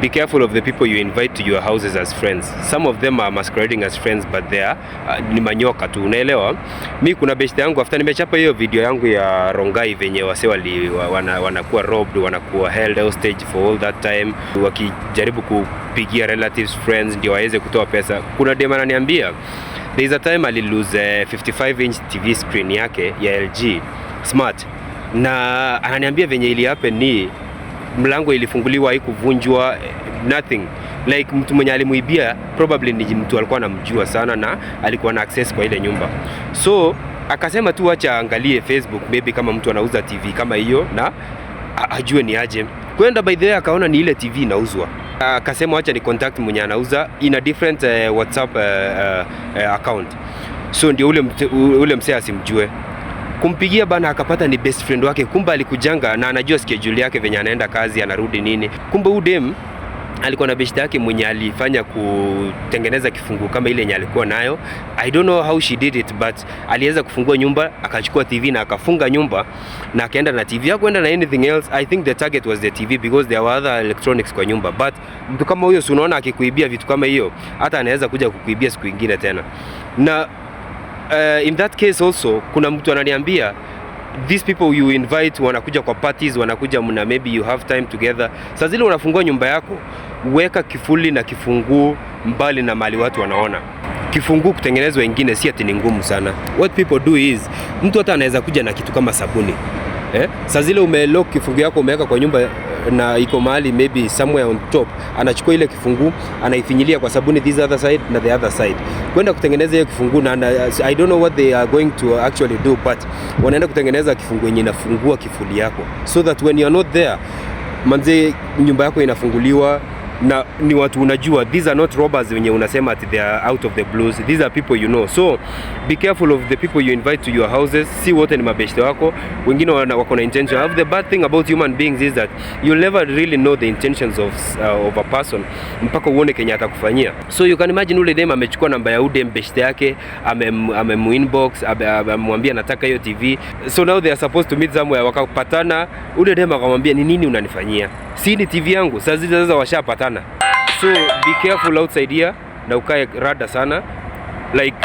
Be careful of the people you invite to your houses as friends. Some of them are masquerading as friends, but they are ni manyoka tu, unaelewa? Mi kuna beshte yangu, after nimechapa hiyo video yangu ya Rongai venye wase wali wanakuwa robbed, wanakuwa held hostage for all that time, wakijaribu kupigia relatives, friends ndio waweze kutoa pesa. Kuna dem ananiambia there is a time ali lose 55 inch TV screen yake ya LG Smart, na ananiambia venye ili happen ni mlango ilifunguliwa, haikuvunjwa, nothing. Like, mtu mwenye alimuibia probably ni mtu alikuwa anamjua sana na alikuwa na access kwa ile nyumba, so akasema tu acha angalie Facebook, maybe kama mtu anauza TV kama hiyo na ajue ni aje kwenda. By the way, akaona ni ile TV inauzwa, akasema acha ni contact mwenye anauza in a different WhatsApp account, so ndio ule msee asimjue. Kumpigia bana, akapata ni best friend wake. Kumbe alikujanga na anajua schedule yake venye anaenda kazi, anarudi, nini. Kumbe huyu dem alikuwa na beshte yake mwenye alifanya kutengeneza kifunguo kama ile yenye alikuwa nayo. I don't know how she did it, but aliweza kufungua nyumba, akachukua TV na akafunga nyumba na akaenda na TV. Hakuenda na anything else. I think the target was the TV because there were other electronics kwa nyumba. But mtu kama huyo, si unaona akikuibia vitu kama hiyo, hata anaweza kuja kukuibia siku ingine tena. Na in that case also kuna mtu ananiambia these people you invite wanakuja kwa parties, wanakuja mna maybe you have time together. Saa zile unafungua nyumba yako, weka kifuli na kifunguu mbali na mahali watu wanaona. Kifunguu kutengenezwa ingine si ati ni ngumu sana. What people do is, mtu hata anaweza kuja na kitu kama sabuni, eh? Saa zile umelock kifungu yako, umeweka kwa nyumba na iko mahali maybe somewhere on top, anachukua ile kifunguu, anaifinyilia kwa sabuni this other side na the other side, kwenda kutengeneza hiyo kifunguu na I don't know what they are going to actually do, but wanaenda kutengeneza kifunguu yenye inafungua kifuli yako so that when you are not there, manze, nyumba yako inafunguliwa na ni watu unajua. These are not robbers wenye unasema ati they are out of the blues. These are people you know, so be careful of the people you invite to your houses. Si wote ni mabeshte wako, wengine wako na intention. Have the bad thing about human beings is that you'll never really know the intentions of a person mpaka uone kenye atakufanyia. So you can imagine ule dem amechukua namba ya udem beshte yake, amemu inbox, amemwambia nataka hiyo TV. So now they are supposed to meet somewhere. Wakapatana, ule dem akamwambia, "Ni nini unanifanyia? Si ni TV yangu?" Sasa zile sasa washapatana. So be careful outside here na ukae rada sana. Like,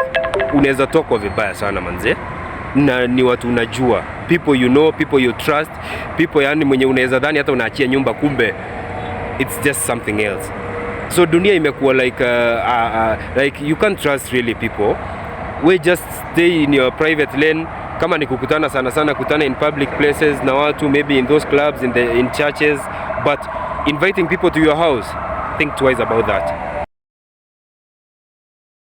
unaweza tokwa vibaya sana, manze, na ni watu unajua, people you know, people you trust, people yani mwenye unaweza dhani hata unaachia nyumba, kumbe it's just something else. So dunia imekuwa like, like you can't trust really people. We just stay in your private lane. Kama ni kukutana, sana sana kutana in public places na watu, maybe in those clubs, in churches, but inviting people to your house, think twice about that.